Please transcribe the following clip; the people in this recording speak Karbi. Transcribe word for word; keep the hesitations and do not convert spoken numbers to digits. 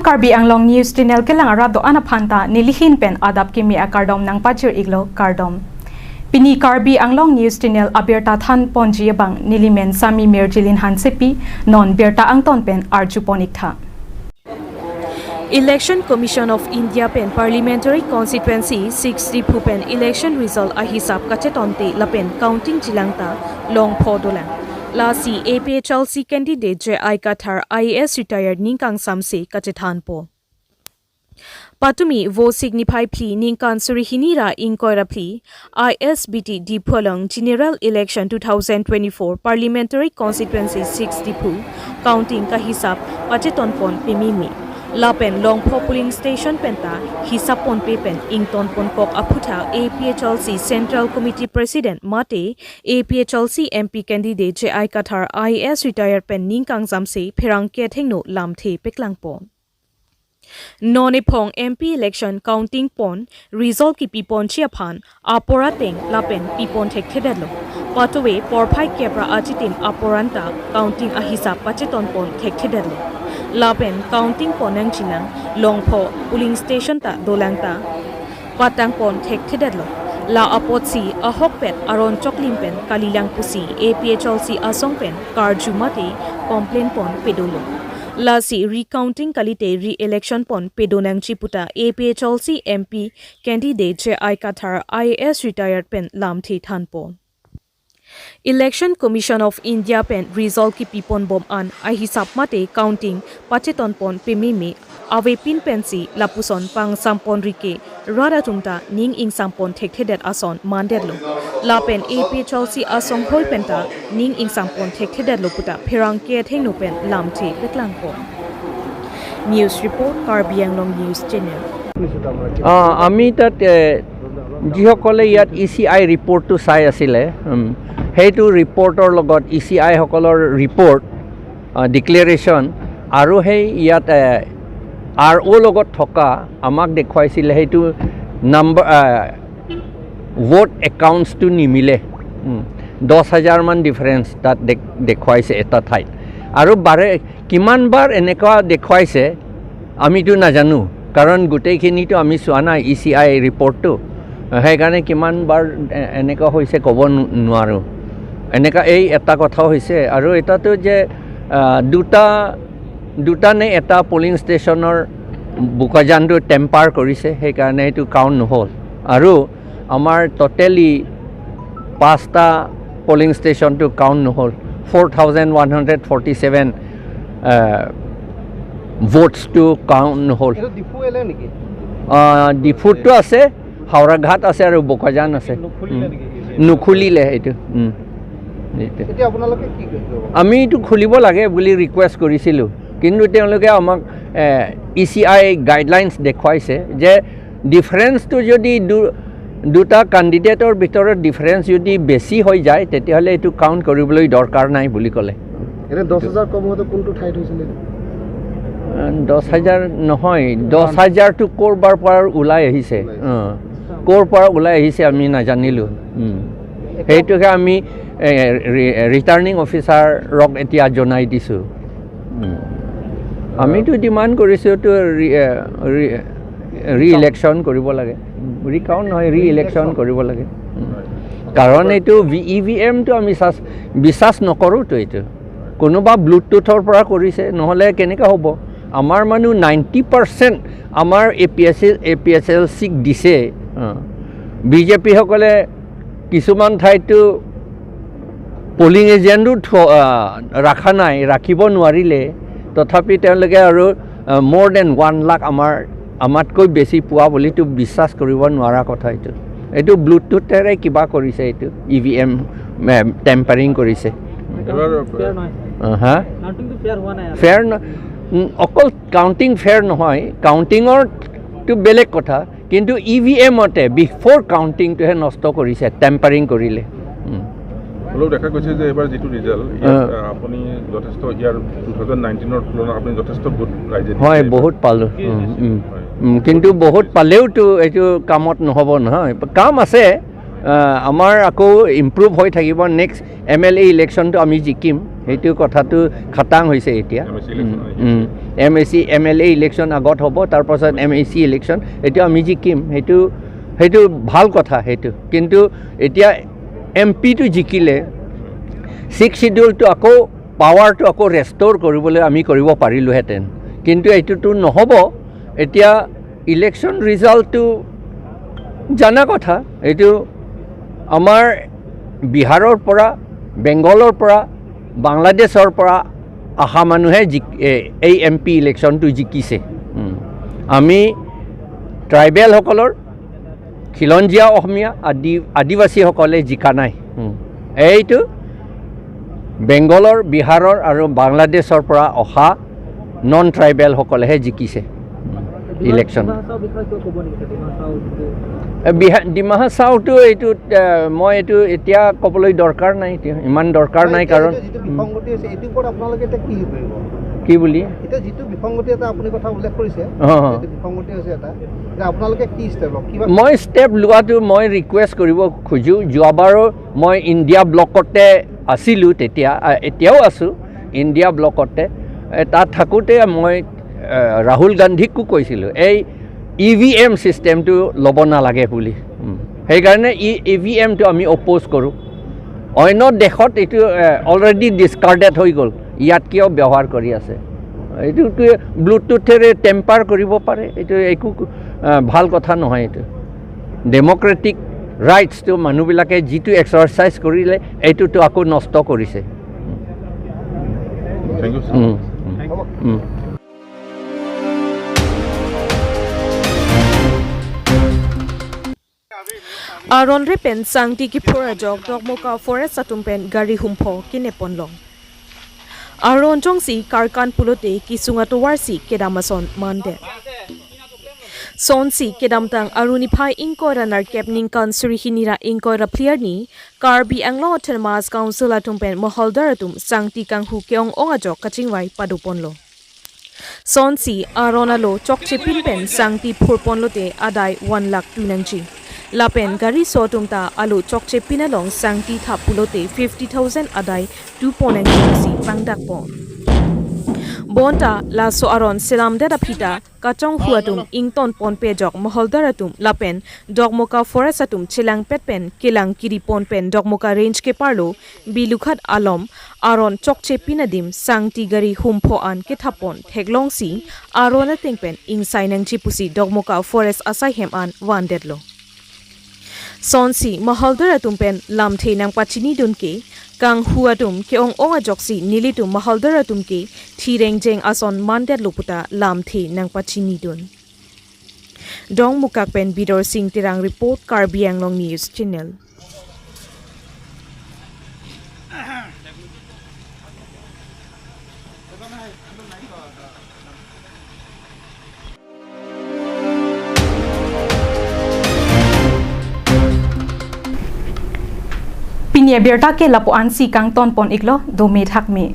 Karbi Anglong News Channel kelang arat do-an aphan ta nelihin pen adap kimi akardom nangpachir-iklo, kardom. Pini Karbi Anglong News Channel abirta thanponji abang nelimen Sami Mirjilin Hansepi, non birta angton pen arjupon-iktha. Election Commission of India pen Parliamentary Constituency six Diphu pen election result ahisap kachetonte lapen counting jilang ta longpho dolang. Lasi A P H L C candidate J I Kathar I A S retired ning kangsamse kachethanpo. Patumi vo signify phli ningkan suri hini ra ingkoi ra phli I S B T Diphu along General Election two thousand twenty-four Parliamentary Constituency six Diphu counting kahisap pachetonpon pememe. Lapen longpho polling station penta hisapponpe pen ingtonponkok aphuthak A P H L C Central Committee President mate A P H L C M P candidate J I Kathar I A S retired pen ning kangsamse pherangke athengno lamthe peklangpo. Non ephong M P election counting pon result kipiponji aphan apor ateng lapen pipon thekthedetlo. Patove porphai kep ra achitim apor anta counting ahisap pachetonpon thekthedetlo. Lapen counting pon nangjilang longpho polling station ta dolang ta patangpon thekthedetlo. La apotsi ahokpet aron choklim pen kalilang pusi A P H L C asong pen karju mate complain pon pedolo. Lasi recounting kalite re-election pon pedonangji puta A P H L C M P candidate J I Kathar I A S retired pen lamthe thanpo. Election Commission of India pen result kipiponbom an ahisap mate counting pachetonpon pememe avepin pensi lapuson pangsampon rike rat atum ta ning ingsampon thekthedet ason mandetlo. Lapen A P H L C asonghoi penta ning ingsampon thekthedetlo puta pherangke athengno pen lamthe peklangpo. News report, Karbi Anglong News Channel. আহ, আমি তাত এ, যিসকলে ইয়াত ই C I ৰিপৰ্টটো চাই আছিলে, উম, সেইটো ৰিপৰ্টৰ লগত ই চি আইসকলৰ ৰিপৰ্ট, আহ, ডিক্লেৰেশ্যন আৰু সেই ইয়াত আৰ অ' লগত থকা আমাক দেখুৱাইছিলে সেইটো নাম্বাৰ, আহ, ভোট একাউণ্টছটো নিমিলে। উম, দহ হাজাৰমান ডিফাৰেঞ্চ তাত দে-, দেখুৱাইছে এটা ঠাইত। আৰু বাৰে কিমানবাৰ এনেকুৱা দেখুৱাইছে আমিতো নাজানো, কাৰণ গোটেইখিনিতো আমি চোৱা নাই ই চি আই ৰিপৰ্টটো। সেইকাৰণে কিমানবাৰ এ-, এনেকুৱা হৈছে ক'ব ন-, নোৱাৰোঁ। এনেকুৱা এই এটা কথা হৈছে আৰু এটাতো যে, আহ, দুটা, দুটা নে এটা পলিং ষ্টেচনৰ বোকাজানটো টেম্পাৰ কৰিছে, সেইকাৰণে এইটো কাউণ্ট নহ'ল। আৰু আমাৰ টটেলি পাঁচটা পলিং ষ্টেচনটো কাউণ্ট নহ'ল। Four thousand one hundred forty seven, আহ, ভোটছটো কাউণ্ট নহ'ল। এইটো ডিফু এলে নেকি? আহ, ডিফুতটো আছে, হাওৰাঘাট আছে আৰু বোকাজান আছে। নুখুলিলে উম। নেকি? নুখুলিলে এইটো। উম। এইটো। এতিয়া আপোনালোকে কি কৰিব? আমি এইটো খুলিব লাগে বুলি ৰিকুৱেষ্ট কৰিছিলোঁ, কিন্তু তেওঁলোকে আমাক, এ, ই চি আই গাইডলাইনছ দেখুৱাইছে যে ডিফাৰেঞ্চটো যদি দু-, দুটা কেণ্ডিডেটৰ ভিতৰত ডিফাৰেঞ্চ যদি বেছি হৈ যায়, তেতিয়াহ'লে এইটো কাউণ্ট কৰিবলৈ দৰকাৰ নাই বুলি ক'লে। এনে দহ হাজাৰ কম হওঁতে কোনটো ঠাইত হৈছিলে? আহ, দহ হাজাৰ নহয়, দহ হাজাৰটো ক'ৰবাৰ পৰা ওলাই আহিছে। ওলাই আহিছে। অ, ক'ৰ পৰা ওলাই আহিছে আমি নাজানিলোঁ। উম। সেইটোকে আমি, এ, ৰি-, ৰিটাৰ্ণিং অফিচাৰক এতিয়া জনাই দিছোঁ। উম। আমিতো ডিমাণ্ড কৰিছোঁ তো ৰি-, এ, ৰি-, ৰি-ইলেকশ্যন কৰিব লাগে। ৰিকাউণ্ট নহয়, ৰি-ইলেকশ্যন কৰিব লাগে। উম। কাৰণ এইটো ভি-, ই ভি এমটো আমি চাচ-, বিশ্বাস নকৰোঁতো এইটো। কোনোবা ব্লুটুথৰ পৰা কৰিছে, নহ'লে কেনেকা হ'ব? আমাৰ মানুহ নাইণ্টি পাৰ্চেণ্ট আমাৰ A P S L, A P S এল চিক দিছে। অ। বি জে পিসকলে কিছুমান ঠাইততো পলিং এজেণ্টো থ-, আহ, ৰাখা নাই, ৰাখিব নোৱাৰিলে। তথাপি তেওঁলোকে আৰু, আহ, more than one লাখ আমাৰ, আমাতকৈ বেছি পোৱা বুলিতো বিশ্বাস কৰিব নোৱাৰা কথা এইটো। এইটো ব্লুটুথেৰে কিবা কৰিছে এইটো, ই ভি এম, এ, টেম্পাৰিং কৰিছে। এইবাৰ ফেয়াৰ নহয়। আহ, হা? কাউণ্টিংটো ফেয়াৰ হোৱা নাই আৰু। ফেয়াৰ ন-, উম, অকল কাউণ্টিং ফেয়াৰ নহয়, কাউণ্টিঙৰটো বেলেগ কথা, কিন্তু ই ভি এমতে বিফ'ৰ কাউণ্টিংটোহে নষ্ট কৰিছে, টেম্পাৰিং কৰিলে। উম। হ'লেও দেখা গৈছে যে এইবাৰ যিটো ৰিজাল্ট, ইয়াত, অ। আহ, আপুনি যথেষ্ট, ইয়াৰ টু থাউজেণ্ড নাইনটিনৰ তুলনাত আপুনি যথেষ্ট ভোট ৰাইজে দিছে হয়, এইবাৰ। বহুত পালোঁ। উম, উম। হয়। উম, কিন্তু বহুত পালেওতো এইটো কামত নহ'ব নহয়। কাম আছে, আহ, আমাৰ আকৌ ইম্প্ৰুভ হৈ থাকিব। নেক্সট এম এল এ ইলেকশ্যনটো আমি জিকিম। সেইটো কথাটো খাটাং হৈছে এতিয়া। এম এ চি ইলেকশ্যন উম, আহি আছে। উম। M A C, M L এ ইলেকশ্যন আগত হ'ব, তাৰ পাছত এম এ চি ইলেকশ্যন। এইটো আমি জিকিম, সেইটো, সেইটো ভাল কথা সেইটো। কিন্তু এতিয়া এম পিটো জিকিলে ছিক্স শ্বিডিউলটো আকৌ, পাৱাৰটো আকৌ ৰেষ্ট'ৰ কৰিবলৈ আমি কৰিব পাৰিলোহেঁতেন। কিন্তু এইটোতো নহ'ব। এতিয়া ইলেকশ্যন ৰিজাল্টটো জানা কথা, এইটো আমাৰ বিহাৰৰ পৰা, বেংগলৰ পৰা, বাংলাদেশৰ পৰা অহা মানুহে জিক-, এ, এই এম পি ইলেকশ্যনটো জিকিছে। উম। আমি ট্ৰাইবেলসকলৰ, খিলঞ্জীয়া অসমীয়া, আদি-, আদিবাসীসকলে জিকা নাই। উম। এইটো বেংগলৰ, বিহাৰৰ আৰু বাংলাদেশৰ পৰা অহা নন ট্ৰাইবেলসকলেহে জিকিছে। ডিমা-, ইলেকশ্যন। ডিমা হাছাওৰ বিষয়ে কিয় ক'ব নেকি? ডিমা হাছাও যিটো এ, বিহা-, ডিমা হাছাওতো এইটো, এ, মই এইটো এতিয়া ক'বলৈ দৰকাৰ নাই, এতিয়া ইমান দৰকাৰ নাই, নাই, এতিয়া কাৰণ এইটো যিটো বিসংগতি হৈছে, এইটোৰ ওপৰত আপোনালোকে এতিয়া কি কৰিব? কি বুলি? এতিয়া যিটো বিসংগতি এটা আপুনি কথা উল্লেখ কৰিছে, অ, অ। যিটো বিসংগতি হৈছে এটা, যে আপোনালোকে কি ষ্টেপ ল'ব? কিবা মই ষ্টেপ লোৱাটো মই ৰিকুৱেষ্ট কৰিব খোজো। যোৱাবাৰো মই ইণ্ডিয়া ব্লকতে আছিলোঁ তেতিয়া, আ, এতিয়াও আছোঁ ইণ্ডিয়া ব্লকতে। এ, তাত থাকোঁতে মই, এ, ৰাহুল গান্ধীকো কৈছিলোঁ, এই ই ভি এম ছিষ্টেমটো ল'ব নালাগে বুলি। উম। সেইকাৰণে ই, ই ভি এমটো আমি অপ'জ কৰোঁ। অন্য দেশত এইটো, এ, অলৰেডি ডিছকাৰ্ডেড হৈ গ'ল, ইয়াত কিয় ব্যৱহাৰ কৰি আছে? এইটোতো ব্লুটুথেৰে টেম্পাৰ কৰিব পাৰে, এইটো একো, এ, ভাল কথা নহয়। এইটো ডেমক্ৰেটিক ৰাইটছটো মানুহবিলাকে যিটো এক্সাৰচাইজ কৰিলে, এইটোতো আকৌ নষ্ট কৰিছে। Thank you, sir. Um, um, um. Aron re pen sangti kiphur ajok Dokmoka Forest atum pen gari humpho kinepon long. Aron jongsi karkan pulote kisung atovar si kedam ason mandet. Sonsi kedamtang aruni phai ingkoi ra nerkep ningkan suri hini ra ingkoi ra phli arni Karbi Anglong Autonomous Council atum pen moholdar atum sangti kanghu ke-ong ong ajok kachingvai padoponlo. Sonsi aron alo chokchepin pen sangti phurponlote adai one lakh tu nangji. Lapen gari so atum ta alo chokchepin along sangti thap pulote fifty thousand adai tu pon nangji pusi pangdakpo. Bonta laso aron selamdet aphi ta kachonghu atum ingtonponpe ajok moholdar atum lapen Dokmoka Forest atum chelangpet pen kelang kiripon pen Dokmoka Range keparlo Bilukhat alom aron chokchepin adim sangti gari humpho an kethappon theklongsi aron ateng pen ingsai nangji pusi Dokmoka Forest asaihem an vandetlo. Sonsi moholdar atum pen lamthe nangpachinidun ke kanghu atum ke-ong ong ajoksi nelitum moholdar atum ke thirengjeng ason mandetlo puta lamthe nangpachinidun. Dongmukak pen Bidor Sing Terang report, Karbi Anglong News Channel. Pini abirta ke lapu-ansi kangtonpon iklo, dome thakme.